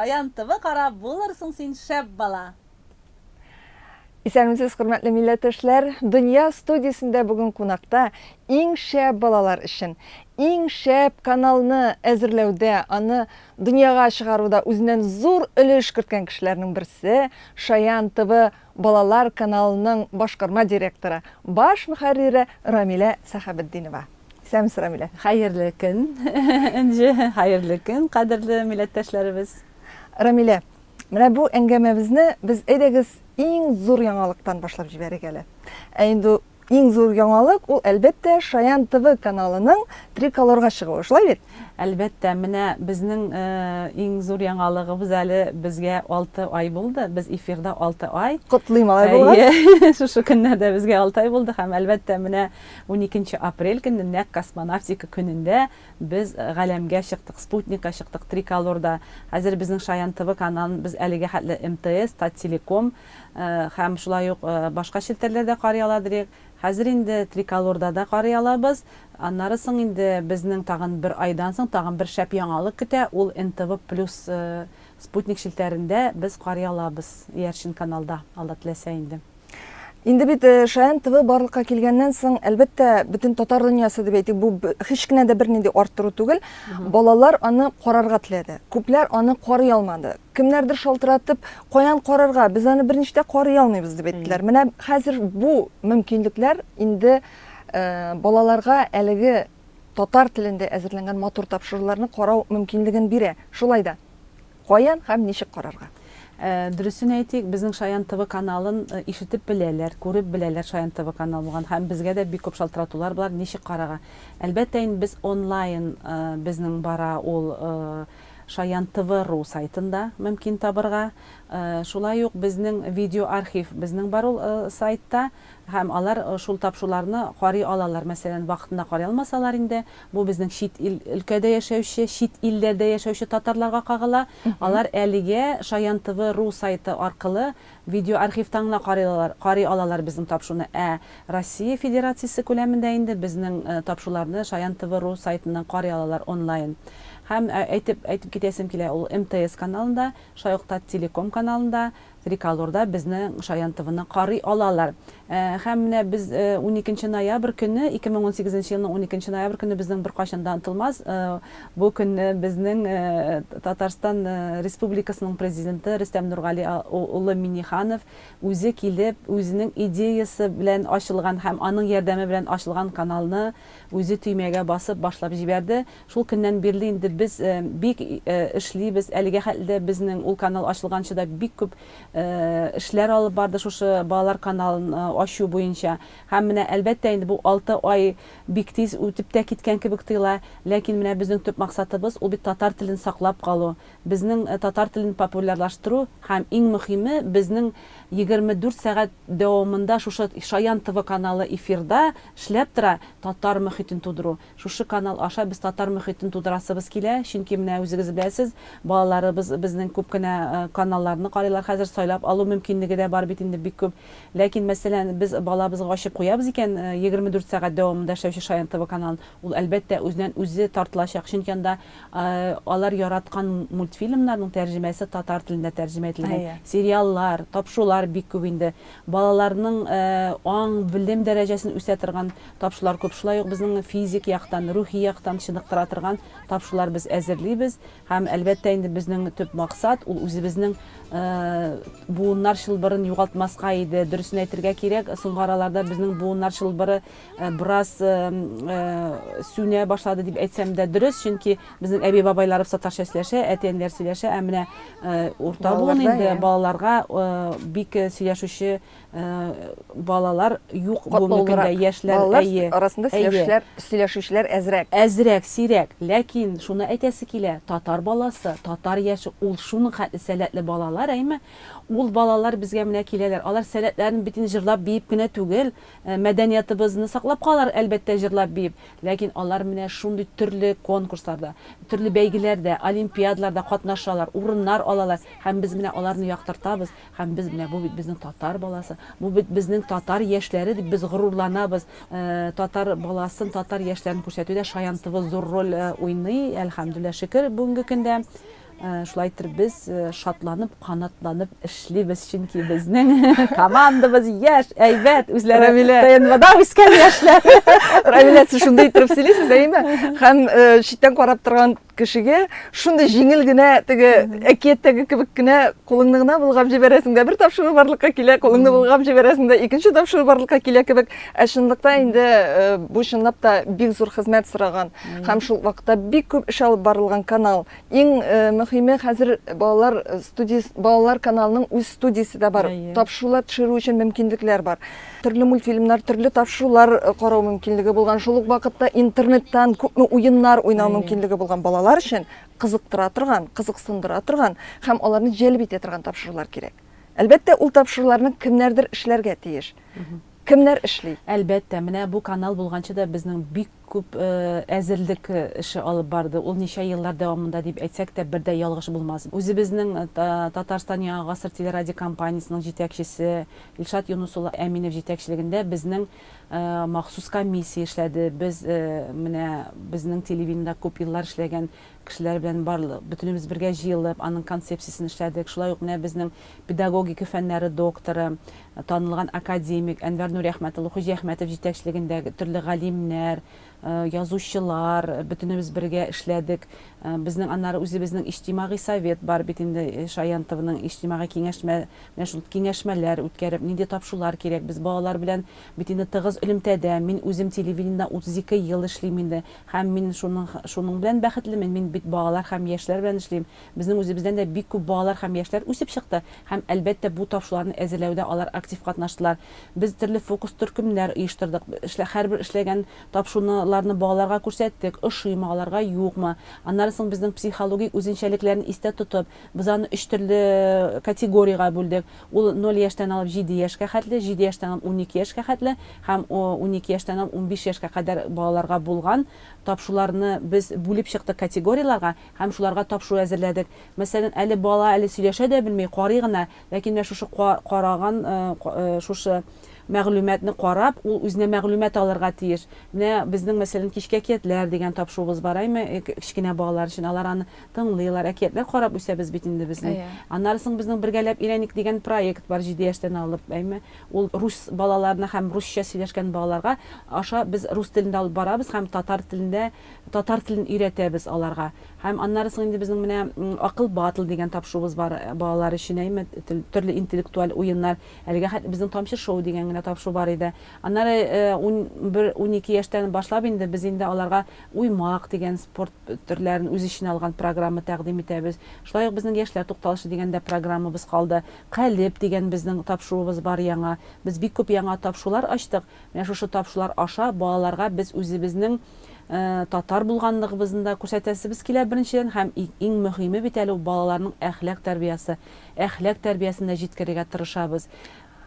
Шаян ТВ кара, булырсың син шәп бала! Исәнмесез, хөрмәтле милләттәшләр! Дөнья студиясендә бүген кунакта иң шәп балалар өчен, иң шәп каналны әзерләүдә, аны дөньяга чыгаруда үзеннән зур өлеш керткән кешеләрнең берсе, Шаян ТВ балалар каналының башкарма директоры, баш мөхәррире Рамилә Сәхәбетдинова. Исәнмесез, Рамилә! Хәерле көн, Энҗе! Хәерле көн, кадерле милләттәшләребез! Рамилә, менә бу әңгәмәбезне без, әйдәгез, иң зур яңалыктан башлап җибәрик әле. Ә инде иң зур яңалык ул, әлбәттә, Шаян ТВ каналының триколорга чыгуы, шулай бит? Әлбәттә, менә безнең иң зур яңалыгыбыз әле безгә 6 ай булды. Без эфирда 6 ай. Котлыйм алай булгач. Әйе, шушы көннәрдә безгә 6 ай булды һәм, әлбәттә, менә 12 апрель көнне, нәкъ космонавтика көнендә Без галәмгә чыктык, спутникка чыктык, триколорда. Хәзер безнең Шаян ТВ каналын без әлегә хәтле МТС, Таттелеком һәм шулай ук башка челтәрләрдә карый аладырыйк. Хәзер инде триколорда да карый алабыз. Аннары соң инде безнең тагын бер айдан соң тагын бер шәп яңалык көтә, ул НТВ плюс спутник челтәрендә без карый алабыз, иярчен каналда, Алла теләсә инде. Инде бит Шаян ТВ барлыкка килгәннән соң, әлбәттә, бөтен татар дөньясы дип әйтик, бу һич кенә дә бернинди арттыру түгел. Балалар аны карарга теләде. Күпләр аны карый алмады. Кемнәрдер шалтыратып, каян карарга, без аны берничек тә карый алмыйбыз дип әйттеләр. Менә хәзер бу мөмкинлекләр инде балаларга әлеге татар телендә әзерләнгән матур тапшыруларны карау мөмкинлеген бирә. Шулай да. Каян һәм ничек карарга? Дөресен әйтик, безнең Шаян ТВ каналын ишетеп беләләр, күреп беләләр Шаян ТВ каналы булган һәм безгә дә бик күп шалтыратулар булар, ничек карарга. Әлбәттә инде без онлайн безнең бара ул Шаян ТВ ру сайтында мөмкин табырга. Шулай ук безнең видеоархив безнең бар ул сайтта. Һәм алар шул тапшыруларны карый алалар. Мәсәлән, вакытында карый алмасалар инде, бу безнең чит ил өлкәдә яшәүче, чит илләрдә яшәүче татарларга кагыла. Алар әлегә Шаян ТВ ру сайты аркылы видеоархивтан гына карый алалар, карый алалар безнең тапшыруны. Ә Россия Федерациясе күләмендә инде безнең тапшыруларны Шаян ТВ ру сайтыннан карый алалар онлайн. Һәм әйтеп, әйтеп китәсем килә, ул МТС каналында, шулай ук Таттелеком каналында, Триколорда безнең Шаян ТВны карый алалар. Һәм менә без уникенче ноябрь көне, 2018 елның уникенче ноябрь көне безнең беркайчан да онытылмас. Бу көнне безнең Татарстан Республикасының Президенты Рөстәм Нургали улы Миңнеханов үзе килеп, үзенең идеясе белән ачылган һәм аның ярдәме белән ачылган каналны үзе төймәгә басып башлап җибәрде. Шул көннән бирле инде без бик эшлибез. Әлегә хәтле дә безнең ул канал ачылганчы да бик күп эшләр алып барды шушы балалар каналын ачу буенча. Һәм менә, әлбәттә инде, бу алты ай бик тиз үтеп тә киткән кебек тоела. Ләкин менә безнең төп максатыбыз, ул бит татар телен саклап калу, безнең татар телен популярлаштыру һәм иң мөхиме, безнең 24 сәгать дәвамында шушы Шаян ТВ каналы эфирда эшләп тора, татар мөхитен тудыру. Шушы канал аша без татар мөхитен тудырасыбыз килә, чөнки менә үзегез беләсез, балаларыбыз безнең күп кенә каналларны карыйлар хәзер, сайлап алу мөмкинлеге дә бар бит инде бик күп. Ләкин, мәсәлән, без балабызга ачып куябыз икән 24 сәгать дәвамында эшләүче Шаян ТВ каналын, ул, әлбәттә, үзеннән үзе тартылачак, чөнки анда алар яраткан мультфильмнарның тәрҗемәсе татар телендә тәрҗемә ителгән, сериаллар, тапшырулар бик күп инде. Балаларның аң, белем дәрәҗәсен үсә торган тапшырулар күп. Шулай ук безнең физик яктан, рухи яктан чыныктыра торган тапшырулар без әзерлибез. Һәм, әлбәттә инде, безнең төп максат, ул үзебезнең буыннар чылбырын югалтмаска иде. Дөресен әйтергә кирәк, соңгы араларда безнең буыннар чылбыры бераз сүнә башлады дип әйтсәм дә дөрес, чөнки безнең әби-бабайларыбыз татарча сөйләшә, әти-әниләр сөйләшә, ә менә урта буын инде балаларга бик сөйләшүче балалар юк бүгенге көндә, яшьләр, балалар әйе, арасында сөйләшүчеләр, сөйләшүчеләр әзрәк. Әзрәк, сирәк. Ләкин шуны әйтәсе килә, татар баласы, татар яше, ул шуның хәтле сәләтле балалар, әйме? Ул балалар безгә менә киләләр. Алар сәләтләрен бит инде җырлап биеп кенә түгел, мәдәниятыбызны саклап калалар, әлбәттә, җырлап биеп. Ләкин алар менә шундый төрле конкурсларда, төрле бәйгеләрдә, олимпиадаларда катнашалар, урыннар алалар һәм без менә аларны яктыртабыз. Һәм без менә бу бит безнең татар баласы, бу бит безнең татар яшьләре дип без горурланабыз. Татар баласын, татар яшьләрен күрсәтүдә Шаян ТВ зур роль уйный, әлхәмдүлилләһ, шөкер, бүгенге көндә. Шулай итеп без шатланып, канатланып эшлибез, чөнки безнең командабыз яшь, әйбәт, үзләре ТНВда үскән яшьләр. Равилә, сез шундый итеп сөйлисез, әйеме? Һәм читтән карап торган кешегә шундый җиңел генә теге әкияттәге кебек кенә кулыңны гына болгап җибәрәсең дә бер тапшыру барлыкка килә, кулыңны болгап җибәрәсең дә икенче тапшыру барлыкка килә кебек. Ә чынлыкта инде бу чынлап та бик зур хезмәт сораган һәм шул вакытта бик күп эш алып барылган канал. Иң мөхиме хәзер балалар студиясе, балалар каналының үз студиясе дә бар. Тапшырулар төшерү өчен мөмкинлекләр бар. Төрле мультфильмнар, төрле тапшырулар карау мөмкинлеге булган. Шул ук вакытта интернеттан күпме уеннар уйнау мөмкинлеге булган балалар өчен кызыктыра торган, кызыксындыра торган һәм аларны җәлеп итә торган тапшырулар кирәк. Әлбәттә, ул тапшыруларны кемнәрдер эшләргә тиеш. Кемнәр эшли? Әлбәттә, менә бу канал булганчы да безнең бик күп әзерлек эше алып барды. Ул ничә еллар дәвамында дип әйтсәк тә, бер дә ялгыш булмас. Үзебезнең Татарстан Яңа гасыр телерадиокомпаниясенең җитәкчесе Илшат Юныс улы Әминев җитәкчелегендә безнең махсус комиссия эшләде. Без менә безнең телевидениедә күп еллар эшләгән кешеләр белән барлык, бөтенебез бергә җыелып, аның концепциясен эшләдек. Шулай ук менә безнең педагогика фәннәре докторы, танылган академик Әнвәр Нуриәхмәт улы Хуҗиәхмәтов җитәкчелегендәге төрле галимнәр, язучылар, бөтенебез бергә эшләдек. Безнең аннары үзебезнең иҗтимагый совет бар бит инде, Шаян ТВның иҗтимагый киңәшмә, менә шул киңәшмәләр үткәреп, нинди тапшырулар кирәк, без балалар белән бит инде тыгыз элемтәдә, мин үзем телевидениедә 32 ел эшлим инде, һәм мин шуның, шуның белән бәхетлемен, мин бит балалар һәм яшьләр белән эшлим. Безнең үзебездән дә бик күп балалар һәм яшьләр үсеп чыкты һәм, әлбәттә, бу тапшыруларны әзерләүдә алар актив катнаштылар. Без төрле фокус-төркемнәр оештырдык, эшлә, һәрбер эшләгән тапшыруны, ларны балаларга күрсәттек, ошыймы аларга, юкмы. Аннары соң безнең психологик үзенчәлекләрне истә тотып, без аны өч төрле категориягә бүлдек. Ул ноль яшьтән алып җиде яшькә хәтле, җиде яшьтән алып 12 яшькә хәтле һәм 12 яшьтән алып 15 яшькә кадәр балаларга булган тапшыруларны без бүлеп чыктык категорияләргә. Һәм шуларга тапшыру әзерләдек. Мәсәлән, әле бала әле сөйләшә дә белми, карый гына, ләкин менә шушы караган, шушы мәгълүматны карап, ул үзенә мәгълүмат алырга тиеш. Менә безнең, мәсәлән, Кичке әкиятләр дигән тапшыруыбыз бар, әйме, кечкенә балалар өчен. Алар аны тыңлыйлар, әкиятләр карап үсәбез бит инде безнең. Аннары соң безнең Бергәләп өйрәник дигән проект бар, 7 яшьтән алып, әйме. Ул рус балаларына һәм русча сөйләшкән балаларга аша без рус телендә алып барабыз һәм татар телендә Татар телен өйрәтәбез аларга. Һәм аннары соң инде безнең менә Акыл батл дигән тапшыруыбыз бар балалар өчен, әйме, төрле интеллектуаль уеннар. Әлегә хәтле безнең Тамчы шоу дигән генә тапшыру бар иде. Аннары 11, 12 яшьтән башлап инде без инде аларга Уймак дигән спорт төрләрен үз эченә алган программа тәкъдим итәбез. Шулай ук безнең Яшьләр тукталышы дигән дә программабыз калды. Калеб дигән безнең тапшыруыбыз бар яңа. Без бик күп яңа тапшырулар ачтык. Менә шушы тапшырулар аша балаларга без үзебезнең татар булганлыгыбызны да күрсәтәсебез килә беренчедән һәм иң мөһиме бит әле ул балаларның әхлак тәрбиясе. Әхлак тәрбиясен дә җиткерергә тырышабыз.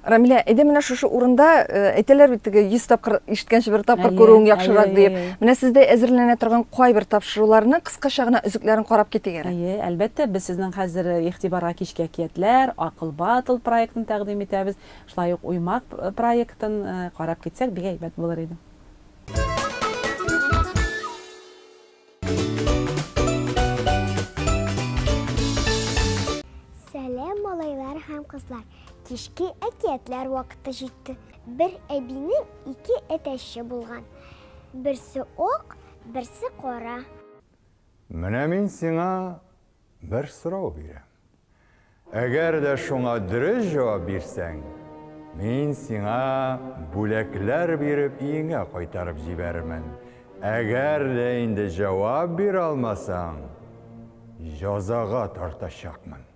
Рамилә, әйдә менә шушы урында әйтәләр бит теге 100 тапкыр ишеткәнче бер тапкыр күрүең яхшырак диеп. Менә сездә әзерләнә торган кайбер тапшыруларны кыскача гына өзекләрен карап китик әле. Әйе, әлбәттә, без сезнең хәзер игътибарга Кичке әкиятләр, Акыл батл проектын тәкъдим итәбез. Шулай ук Уймак проектын карап китсәк, бик әйбәт булыр иде. Сәлам, малайлар һәм кызлар. Кичке әкиятләр вакыты җитте. Бер әбинең ике әтәче булган. Берсе ак, берсе кара. Менә мин сиңа бер сорау бирәм. Әгәр дә шуңа дөрес җавап бирсәң, мин сиңа бүләкләр биреп өеңә кайтарып җибәрермен. Әгәр дә инде җавап бирә алмасаң, җазага тартачакмын.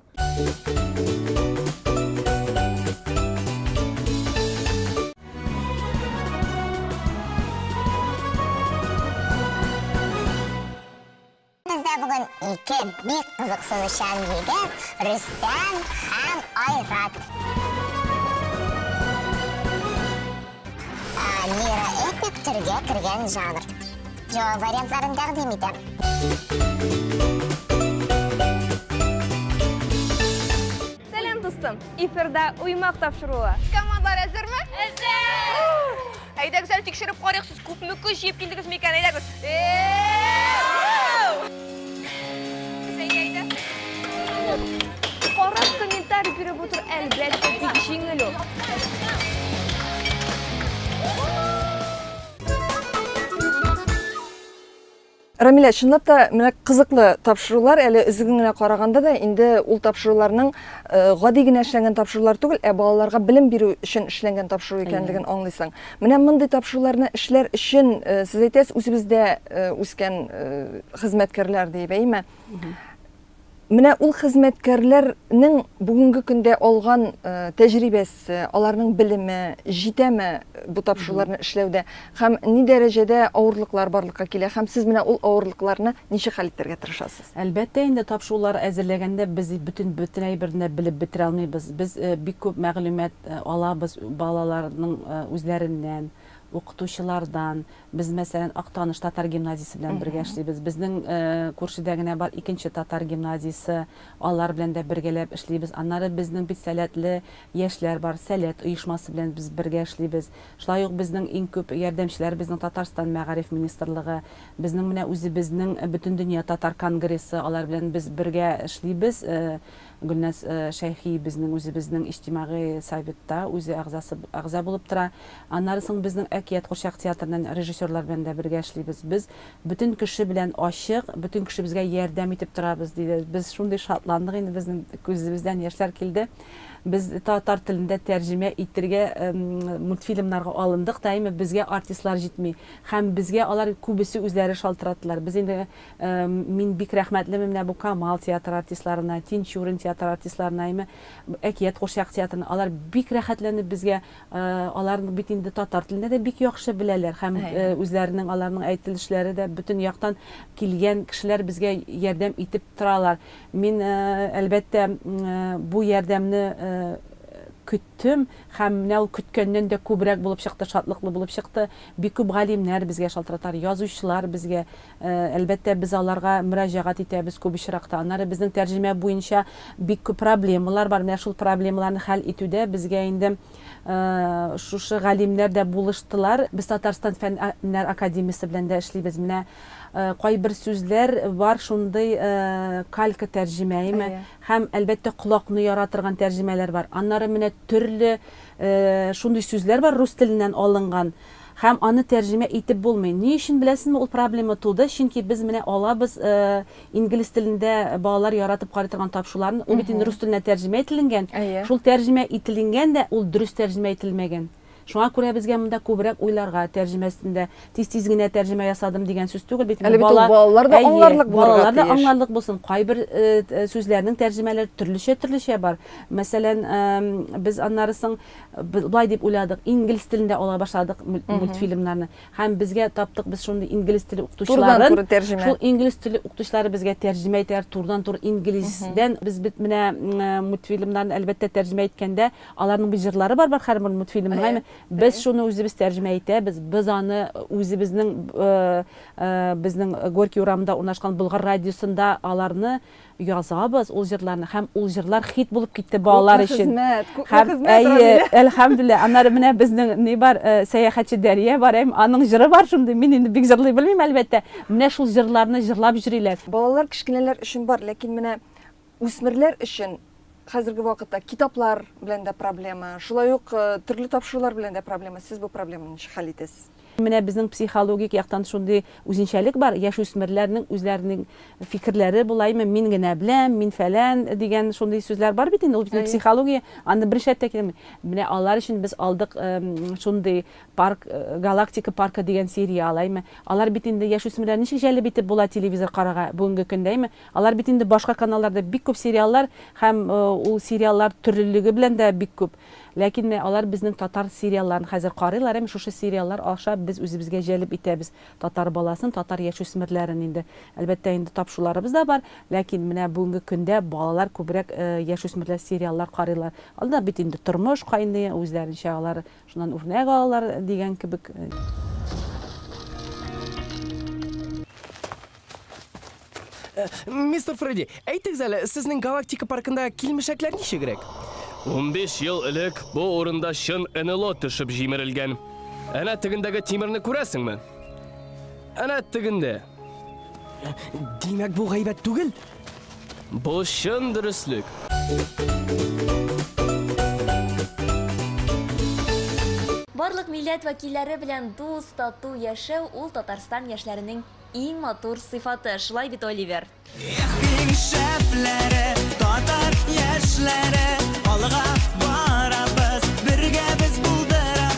Бездә бүген ике бик кызыксынучан егет, Рөстәм һәм Айрат. Лиро-эпик төргә кергән жанр. Җавап вариантларын тәкъдим итәм. Сәлам, дустым! Эфирда Уймак тапшыруы. Командалар әзерме? Әзер! Әйдәгез әле тикшереп карыйк, сез күпме көч җыеп килдегез микән? Әйдәгез. Әйдә, әйдә. җавап биреп утыру, әлбәттә, бик җиңел ул. Рамилә, чынлап та, менә кызыклы тапшырулар, әле өзеген генә караганда да, инде ул тапшыруларның э, гади генә эшләнгән тапшырулар түгел, ә балаларга белем бирү өчен эшләнгән тапшыру икәнлеген аңлыйсың. Менә мондый тапшыруларны эшләр өчен, э, сез әйтәсез, үзебездә э, үскән хезмәткәрләр диеп, әйеме? Менә ул хезмәткәрләрнең бүгенге көндә алган тәҗрибәсе, аларның белеме җитәме бу тапшыруларны эшләүдә һәм ни дәрәҗәдә авырлыклар барлыкка килә һәм сез менә ул авырлыкларны ничек хәл итәргә тырышасыз? Әлбәттә инде, тапшырулар әзерләгәндә без бөтен бөтен әйберне дә белеп бетерә алмыйбыз. Без бик күп мәгълүмат алабыз балаларның үзләреннән, укытучылардан. Без, мәсәлән, Актаныш татар гимназиясе белән бергә эшлибез. Безнең күршедә генә бар икенче татар гимназиясе, алар белән дә бергәләп эшлибез. Аннары безнең бит сәләтле яшьләр бар, Сәләт оешмасы белән без бергә эшлибез. Шулай ук безнең иң күп ярдәмчеләр безнең Татарстан мәгариф министрлыгы, безнең менә үзебезнең Бөтендөнья татар конгрессы, алар белән без бергә эшлибез. Гөлназ Шәйхи безнең үзебезнең иҗтимагый советта үзе әгъзасы әгъза булып тора. Аннары соң безнең Әкият курчак театрыннан режиссерлар белән дә бергә эшлибез. Без бөтен кеше белән ачык, бөтен кеше безгә ярдәм итеп торабыз, диде. Без шундый шатландык инде, безнең күзебездән яшьләр килде. Без татар телендә тәрҗемә итергә мультфильмнарга алындык та, әмма безгә артистлар җитми. Һәм безгә алар күбесе үзләре шалтыраттылар. Без инде Мин бик рәхмәтлемен менә бу Камал театры артистларына, Тинчурин театры артистларына, әйме, Әкият курчак театрына. Алар бик рәхәтләнеп безгә, алар бит инде татар телендә дә бик яхшы беләләр һәм үзләренең аларның әйтелешләре дә бөтен яктан килгән кешеләр безгә ярдәм итеп торалар. Мин, әлбәттә, бу ярдәмне көттем һәм менә ул көткәннән дә күбрәк булып чыкты, шатлыклы булып чыкты. Бик күп галимнәр безгә шалтыраталар, язучылар безгә Әлбәттә, без аларга мөрәҗәгать итәбез күп очракта. Аннары безнең тәрҗемә буенча бик күп проблемалар бар. Менә шул проблемаларны хәл итүдә безгә инде шушы галимнәр дә булыштылар. Без Татарстан фәннәр академиясе белән дә эшлибез. Менә кайбер сүзләр бар шундый калька тәрҗемә, әйеме? Һәм, әлбәттә, колакны яра торган тәрҗемәләр бар. Аннары менә төрле шундый сүзләр бар рус теленнән алынган. Һәм аны тәрҗемә итеп булмый. Ни өчен беләсезме ул проблема туды? Чөнки без менә алабыз инглиз телендә балалар яратып карый торган тапшыруларны, ул бит инде рус теленә тәрҗемә ителенгән. Шул тәрҗемә ителенгән дә, ул дөрес тәрҗемә ителмәгән. Шуңа күрә безгә монда күбрәк уйларга, тәрҗемә өстендә. Тиз-тиз генә тәрҗемә ясадым дигән сүз түгел бит инде. Әле бит ул балалар да аңларлык булырга балалар да аңларлык булсын. Кайбер сүзләрнең тәрҗемәләре төрлечә-төрлечә бар. Мәсәлән, без аннары соң Болай дип уйладык, инглиз телендә ала башладык мультфильмнарны. Һәм безгә таптык без шундый инглиз теле укытучыларын. Турыдан-туры тәрҗемә. Шул инглиз теле укытучылары безгә тәрҗемә итәләр, турыдан-туры инглиздән. Без бит менә мультфильмнарны, әлбәттә, тәрҗемә иткәндә, аларның бит җырлары бар, бар һәрбер мультфильмның, әйме? Без шуны үзебез тәрҗемә итәбез. Без аны үзебезнең безнең Горький урамында урнашкан Болгар радиосында аларны Язабыз ул җырларны һәм ул җырлар хит булып китте балалар Күпме өчен. хезмәт, күпме Һәм хезмәт, әйе, Равилә. әлхәмдүлилләһ. Аннары менә безнең ни бар, э, сәяхәтче Дәрия бар, әйме, аның җыры бар шундый. Мин инде бик җырлый белмим, әлбәттә. Менә шул җырларны җырлап йөриләр. Балалар, кечкенәләр өчен бар, ләкин менә үсмерләр өчен хәзерге вакытта китаплар белән дә проблема, шулай ук э, төрле тапшырулар белән дә проблема. Сез бу проблеманы ничек хәл итәсез? Менә безнең психологик яктан шундый үзенчәлек бар, яшүсмерләрнең үзләренең фикерләре була, әйме, мин генә беләм, мин фәлән дигән шундый сүзләр бар бит инде, ул бит инде психология, аны берничә рәт тә килми. Менә алар өчен без алдык шундый парк, Галактика паркы дигән сериал, әйме. Алар бит инде яшүсмерләр ничек җәлеп итеп була телевизор карарга бүгенге көндә, әйме. Алар бит инде башка каналларда бик күп сериаллар һәм ул сериаллар төрлелеге белән дә бик күп. Ләкин менә алар безнең татар сериалларын хәзер карыйлар, әмма шушы сериаллар аша без үзебезгә җәлеп итәбез татар баласын, татар яшүсмерләрен инде. Әлбәттә инде тапшыруларыбыз да бар, ләкин менә бүгенге көндә балалар күбрәк яшүсмерләр сериаллар карыйлар. Алда бит инде тормыш кайный, үзләренчә алар шуннан үрнәк алалар дигән кебек. Э, мистер Фредди, әйтегез әле, сезнең галактика паркында килмешәкләр ничегрәк? 15 ел элек бу урында чын НЛО төшеп җимерелгән. Әнә тегендәге тимерне күрәсеңме? Әнә тегендә. Димәк, бу гайбәт түгел? Бу чын дөреслек. Барлык милләт вәкилләре белән дус, тату яшәү ул Татарстан яшьләренең иң матур сыйфаты. Шулай бит, Оливер? Эх, иң шәпләре, татар яшьләре, алга барабыз, бергә без булдырабыз.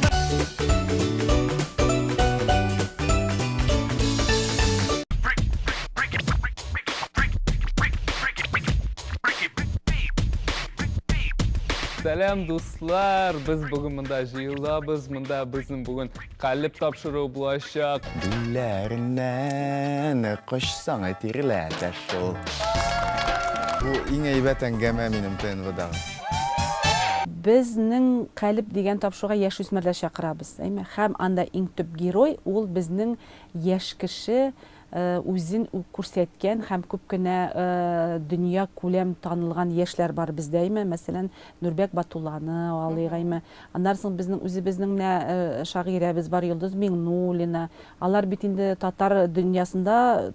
Сәлам, дуслар! Без бүген монда җыелабыз. Монда безнең бүген калеб тапшыруы булачак. Билләреннән кочсаң тирләтә шул. Бу иң әйбәт әңгәмә минем ТНВдагы. Безнең Калеб дигән тапшыруга яшүсмерләр чакырабыз, әйме? Һәм анда иң төп герой ул безнең яшь кеше, Үзен үк күрсәткән һәм күп кенә дөнья күләм танылган яшьләр бар бездә, әйме? Мәсәлән, Нурбәк Батулланы алыйк, әйме? Аннары соң безнең үзебезнең менә шагыйрәбез бар, Йолдыз Миңнуллина. Алар бит инде татар дөньясында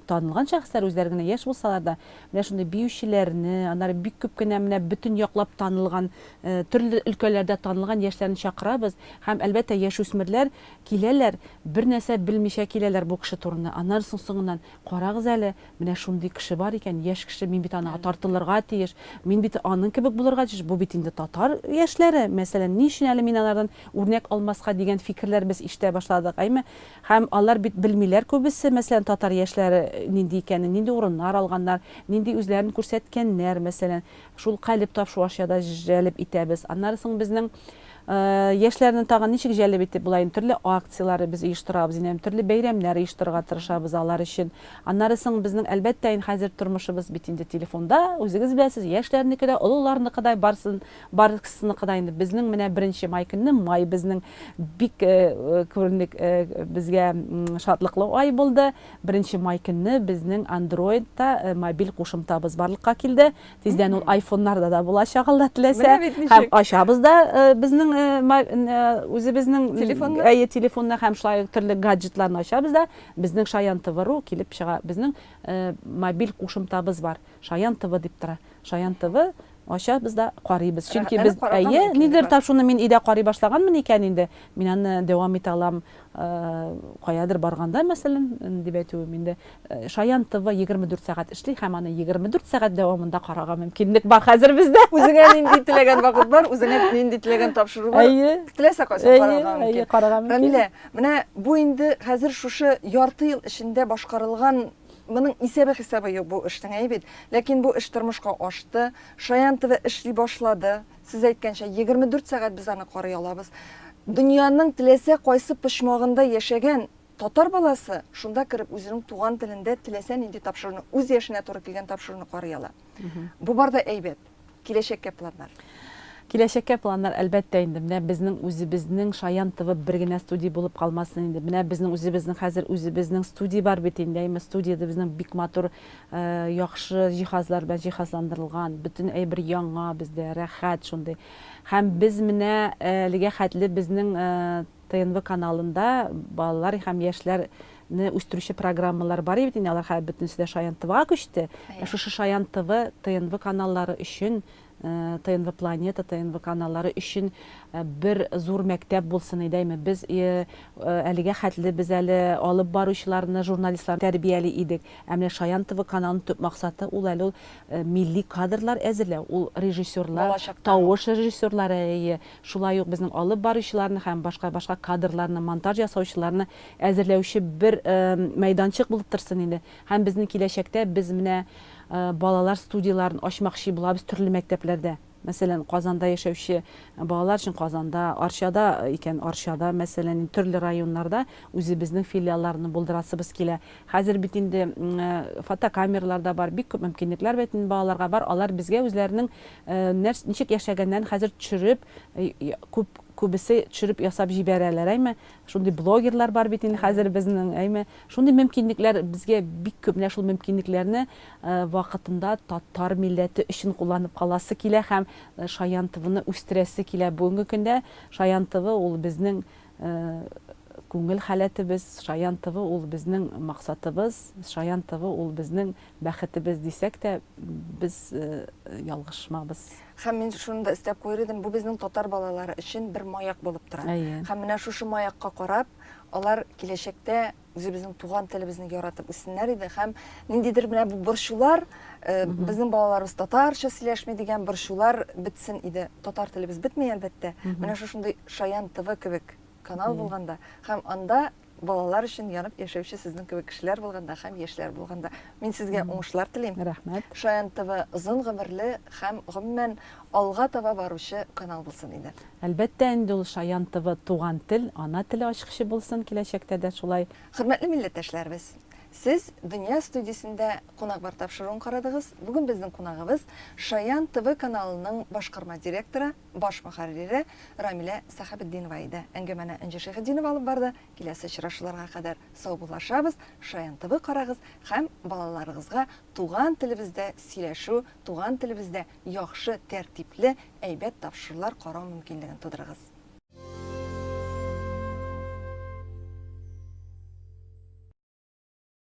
танылган шәхесләр, үзләре генә яшь булсалар да, менә шундый биючеләрне, аннары бик күп кенә менә бөтен яклап танылган, төрле өлкәләрдә танылган яшьләрне чакырабыз һәм, әлбәттә, яшүсмерләр Киләләр, бер нәрсә белмичә киләләр бу кеше турында. Аннан соң соңыннан, карагыз әле, менә шундый кеше бар икән, яшь кеше, мин бит анага тартылырга тиеш, мин бит аның кебек булырга тиеш, бу бит инде татар яшьләре, мәсәлән, ни өчен әле мин алардан үрнәк алмаска дигән фикерләр без ишетә башладык, әйме? Һәм алар бит белмиләр күбесе, мәсәлән, татар яшьләре нинди икәнен, нинди урыннар алганнар, нинди үзләрен күрсәткәннәр, мәсәлән. Шул калеб тапшу аша да җәлеп итәбез. Аннары соң безнең Яшьләрне тагын ничек җәлеп итеп була инде? Төрле акцияләр без оештырабыз инде, төрле бәйрәмнәр оештырырга тырышабыз алар өчен. Аннары соң безнең, әлбәттә инде, хәзер тормышыбыз бит инде телефонда, үзегез беләсез, яшьләрнеке дә, олыларныкы да, барсын, барысыныкы да инде. Безнең менә беренче май көнне, май безнең бик күренек, безгә шатлыклы ай булды. Беренче май көнне безнең Android-та мобиль кушымтабыз барлыкка килде. Тиздән ул айфоннарда да булачак, Алла теләсә. Менә бит ничек. Һәм ачабыз да э, безнең э, э, үзебезнең телефонны, әйе, телефонны һәм шулай ук төрле гаджетларны ачабыз да, безнең Шаян ТВ.ру килеп чыга. Безнең мобиль кушымтабыз бар. Шаян ТВ дип тора. Шаян ТВ ачабыз да карыйбыз. Чөнки без әйе, нидер тапшуны мин өйдә карый башлаганмын икән инде, мин аны дәвам итә алам. Каядыр барганда, мәсәлән, дип әйтүем инде, Шаян ТВ 24 сәгать эшли һәм аны 24 сәгать дәвамында карарга мөмкинлек бар хәзер бездә. Үзеңә нинди теләгән вакыт бар, үзеңә нинди теләгән тапшыру бар. Әйе. Теләсә кайсын карарга мөмкин. Әйе, карарга мөмкин. Рамилә, менә бу инде хәзер шушы ярты ел эчендә башкарылган моның исәбе-хисабы юк бу эшнең, әйе бит? Ләкин бу эш тормышка ашты. Шаян ТВ эшли башлады. Сез әйткәнчә, 24 сәгать без аны карый алабыз. Дөньяның теләсә кайсы почмагында яшәгән татар баласы шунда кереп үзенең туган телендә теләсә нинди тапшыруны, үз яшенә туры килгән тапшыруны карый ала. Бу бар да әйбәт. Киләчәккә планнар. Киләчәккә планнар, әлбәттә инде, менә безнең үзебезнең Шаян ТВ бер генә студия булып калмасын инде. Менә безнең үзебезнең хәзер үзебезнең студия бар бит инде, әйме, студиядә безнең бик матур Яхшы җиһазлар белән җиһазландырылган, бөтен әйбер яңа бездә, рәхәт шундый. Һәм без менә әлегә хәтле безнең ТНВ каналында балалар һәм яшьләрне үстерүче программалар бар бит инде, алар хәзер бөтенесе дә Шаян ТВга күчте. Ә шушы Шаян ТВ, ТНВ каналлары өчен ТНВ Планета, ТНВ каналлары өчен бер зур мәктәп булсын иде, әйме. Без әлегә хәтле без әле алып баручыларны, журналистларны тәрбияли идек. Ә менә Шаян ТВ каналының төп максаты ул әле ул милли кадрлар әзерләү, ул режиссерлар, тавыш режиссерлары, әйе, шулай ук безнең алып баручыларны һәм башка башка кадрларны, монтаж ясаучыларны әзерләүче бер мәйданчык булып торсын инде. Һәм безнең киләчәктә без менә балалар студияләрен ачмакчы булабыз төрле мәктәпләрдә. Мәсәлән, Казанда яшәүче балалар өчен Казанда, Арчада икән, Арчада, мәсәлән, төрле районнарда үзебезнең филиалларны булдырасыбыз килә. Хәзер бит инде фотокамералар да бар, бик күп мөмкинлекләр бит инде балаларга бар. Алар безгә үзләренең нәрс, ничек яшәгәннәрен хәзер төшереп, күп, күбесе төшереп ясап җибәрәләр, әйме. Шундый блогерлар бар бит инде хәзер безнең, әйме. Шундый мөмкинлекләр безгә бик күп. Менә шул мөмкинлекләрне вакытында татар милләте өчен кулланып каласы килә һәм Шаян ТВны үстерәсе килә. Бүгенге көндә Шаян ТВ ул безнең күңел халәтебез, Шаян ТВ ул безнең максатыбыз, Шаян ТВ ул безнең бәхетебез дисәк тә, без ялгышмабыз. Һәм мин шуны да өстәп куер идем, бу безнең татар балалары өчен бер маяк булып тора. Әйе. Һәм менә шушы маякка карап, алар киләчәктә үзебезнең туган телебезне яратып үссеннәр иде һәм ниндидер менә бу борчулар, э, безнең балаларыбыз татарча сөйләшми дигән борчулар бетсен иде. Татар телебез бетми, әлбәттә. Менә шушындый Шаян ТВ кебек канал булганда һәм анда балалар өчен янып яшәүче сезнең кебек кешеләр булганда һәм яшьләр булганда. Мин сезгә уңышлар телим. Рәхмәт. Шаян ТВ озын гомерле һәм гомумән алга таба баручы канал булсын иде. Әлбәттә инде ул Шаян ТВ туган тел, ана теле ачкычы булсын киләчәктә дә шулай. Хөрмәтле милләттәшләребез! Сез Дөнья студиясендә Кунак бар тапшыруын карадыгыз. Бүген безнең кунагыбыз Шаян ТВ каналының башкарма директоры, баш мөхәррире Рамилә Сәхәбетдинова иде. Әңгәмәне Энҗе Шәйхетдинова алып барды. Киләсе очрашуларга кадәр саубуллашабыз. Шаян ТВ карагыз һәм балаларыгызга туган телебездә сөйләшү, туган телебездә яхшы, тәртипле, әйбәт тапшырулар карау мөмкинлеген тудырыгыз.